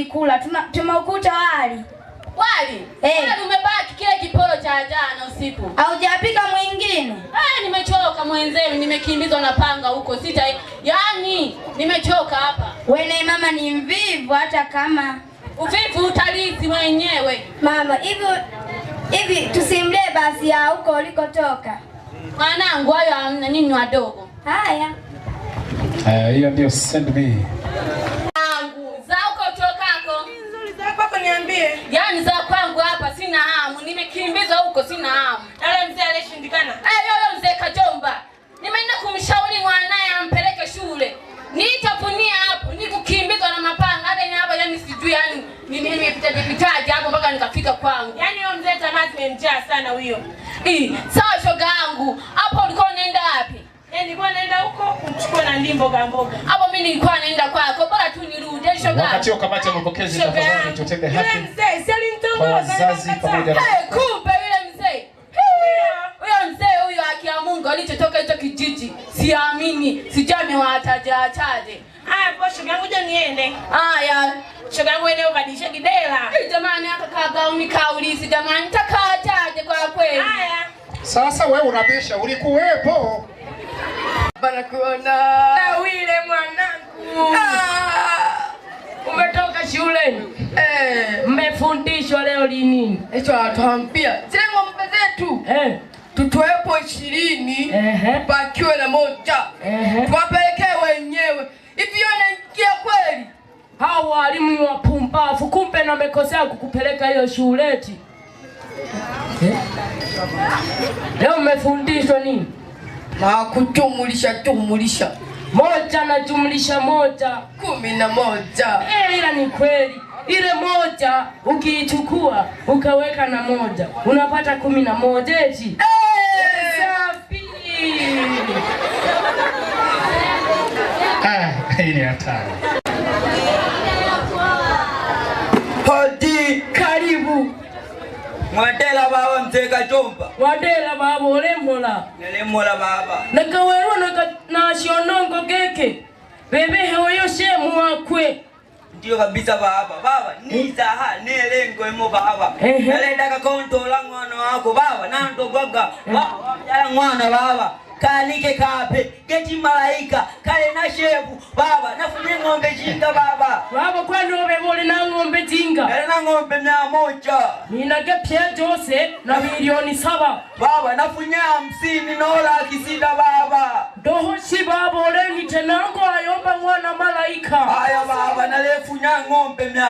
Kula tumeukuta wali. Wali? Hey. Wali umebaki kile kiporo cha jana usiku. Haujapika mwingine? Nimechoka mwenzenu, nimekimbizwa na panga huko sita. Yaani nimechoka hapa. Wene mama ni mvivu hata kama uvivu utalisi mwenyewe. Mama, hivi hivi tusimlee basi ya huko ulikotoka. Mwanangu hayo hamna nini wadogo. Haya. Haya, hiyo ndio send me. Za huko utokako. Nzuri za kwako niambie. Yaani za kwangu hapa sina hamu, nimekimbizwa huko sina hamu. Yule mzee alishindikana. Yule mzee Kajomba. Nimeenda kumshauri mwanae ampeleke shule. Nitafunia hapo, nikukimbizwa na mapanga hata ni hapa yani sijui yani nimepita jipitaje hapo mpaka nikafika kwangu. Yaani yule mzee tamaa zimemjaa sana huyo. Sawa shoga yangu. Hapo ulikuwa unaenda wapi? Nilikuwa naenda huko kumchukua na ndi mboga mboga. Hapo mimi nilikuwa naenda kwako, bora tu nirudi shoga. Wakati wa kamati ya mapokezi tafadhali tutende haki. Yule mzee si alinitongoza wazazi pamoja na kumbe yule mzee. Huyo mzee huyo haki ya Mungu alichotoka hicho kijiji. Siamini, sijami wataja achaje. Haya poa shoga yangu je niende. Haya, shoga yangu eneo ubadilishe kidela. Jamani aka gauni kaulisi jamani nitakaachaje kwa kweli. Haya. Sasa wewe unabisha ulikuwepo. Bana kuona na wile mwanangu. Umetoka shuleni? Mmefundishwa leo lini? Hicho atuambia zile ng'ombe zetu. Tutoepo 20 bakiwe na moja. Tuwapelekee wenyewe. Hivi wanaingia kweli? Hao walimu ni wapumbavu, kumbe na wamekosea kukupeleka hiyo shuleti. Leo mmefundishwa nini? Na kujumulisha jumulisha. Moja na jumlisha moja 11. Ila ni kweli. Ile moja ukiichukua ukaweka na moja unapata 11 eti. Safi. Hii ni hatari. Hodi, karibu. Mwadela baba mzee Kajomba. Mwadela baba olemhola. Nelemhola baba. Nakawerwa na shionongo keke. Bebe hoyo shemu wakwe. Ndio kabisa baba. Baba niza ha nelengo emo baba. Nalenda kakontola mwana wako baba nandogwaga. Baba yala mwana baba. Kalike kape geti malaika kale na shebu baba nafunye ng'ombe jinga baba. Baba kwani wewe na ng'ombe jinga? Kale na ng'ombe 100. Nina gepya jose na milioni 7. Baba nafunye 50 nola kisida baba. Doho si baba oleni tenango ayomba mwana malaika. Haya baba nalefunya ng'ombe 100.